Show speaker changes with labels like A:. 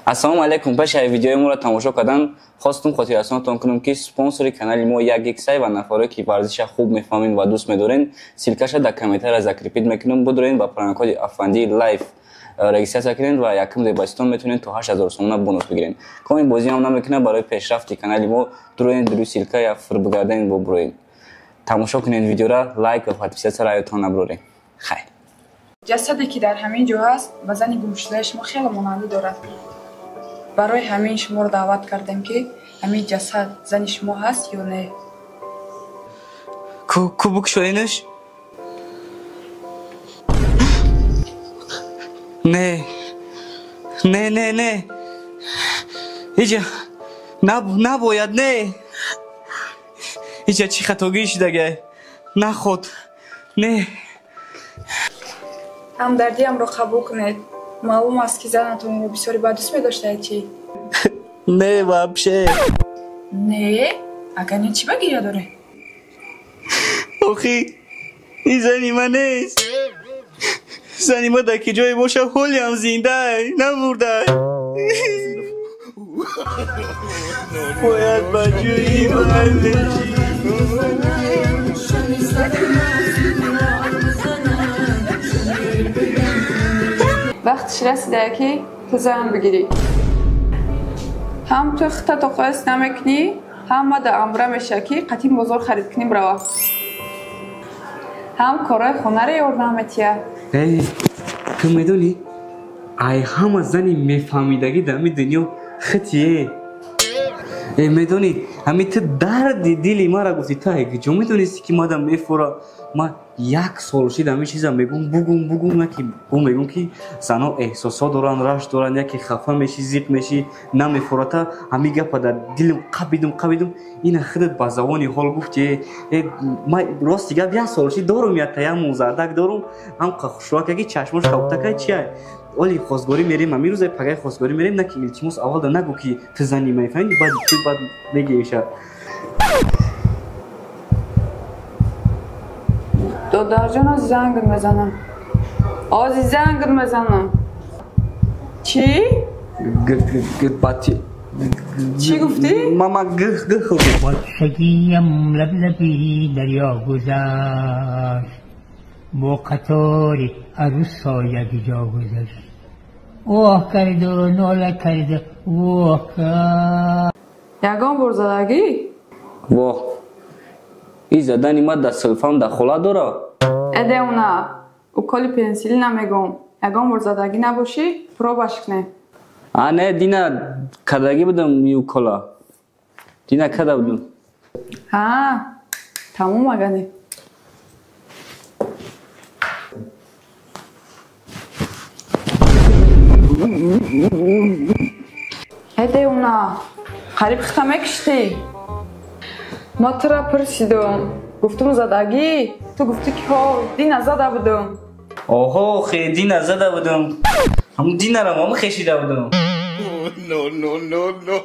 A: Ассалому алайкум. Пеш аз видеои моро тамошо кардан хостум хотиррасонатон кунам, ки спонсори канали мо 1xай ва нафаре ки варзиша хуб мефаҳмед ва дӯст медорен, ссылкаша дар комментария закрепить мекунам. Будурен ба промокоди Афанди Лайф регистрация кунед ва якум депозитон метавонед то 8000 сомона бонус бигиред. Коми бозӣ ҳам намекунад, барои пешрафти канали мо дуроен дуруи ссылка я фур бигарден бо буроен. Тамошо кунед видеора, лайк ва подписаться ёдтон набуроред. Хайр.
B: Ҷасаде ки дар ҳамин ҷо ҳаст, ба зани гумшудаи шумо хеле монандӣ дорад. Барои ҳамин шуморо даъват кардем, ки ҳамин ҷасад зани шумо ҳаст ё не.
A: Ку букшоенаш? Не. Не, не, не. Иҷа набояд, не. Иҷа чӣ хатогӣ шудагай? Наход. Не.
B: Ҳамдардиамро қабул кунед. Маълум аст, ки занатонро бисёри бад дӯст медоштаед, чӣ?
A: Не, вообще.
B: Не? Агар не, чӣ ба гиря доред?
A: Охи, ин зани ман нест. Зани ма дар ки ҷое боша, ҳолиам зиндай, намурдай. Бояд ба ҷӯи ман.
B: Вақтиш расидае, ки ту зан бигирӣ. Ҳам ту хита тоқояс намекунӣ, ҳам ма да амра меша, ки қатин бозор харид кунем рава. Ҳам корҳои хонаро ёрдам метиҳад.
A: Эй, ту медонӣ, ай ҳама зани мефаҳмидагӣ дар ҳамин дунё хитие. Э, медонӣ, ҳамин ту дарди дили мара гуфтӣ, ту ай куҷо медонисти, ки мадам мефора? Ма як сол шид ҳамин чиза мегӯм, бугум, бугум, на ки гум, мегӯм, ки зано эҳсосот доранд, рашк доранд, яке хафа мешӣ, зиқ мешӣ, намефората. Ҳамин гапа дар дилам қабидум, қабидум, ина худат ба забони ҳол гуфти. Э, ма рости гап як сол шид дорум, якта як музардак дорум, ҳам хушрӯяке, ки чашмош кабутакай чия. Оли хостгорӣ мерем, ҳамин рӯзе пагаи хостгорӣ мерем, на ки илтимос, аввалда нагӯ, ки ту зани мани, фаҳмидӣ? Баъд ту баъд мегириша.
B: Додарҷон, ози зангр мезанам. Ози зангр мезанам. Чӣ?
A: Бати.
B: Чӣ гуфтӣ?
A: Мама г г.
C: Бачагиям лаблаби дарё гузашт, бо қатори арӯсо якҷо гузашт. Оҳ карду нола карду воҳ кард.
B: Ягон бор задагӣ?
A: Воҳ. И задани ма дар силфам дахолат дора?
B: Эдеуна, уколи пенсили намегӯм. Ягон бор задагӣ набошӣ, пробаш кунем.
A: А, не, дина кардагӣ будам укола. Дина карда будам.
B: Ҳа, тамом агане. Эдеуна, қариб хита мекиштӣ. Ма тура пурсидум. Гуфтум задагӣ, ту гуфтӣ, ки ҳо, дина зада будум.
A: Оҳо, хе, дина зада будам. Ҳамун динарам ҳамун хешида будам.
C: No, no, no, no.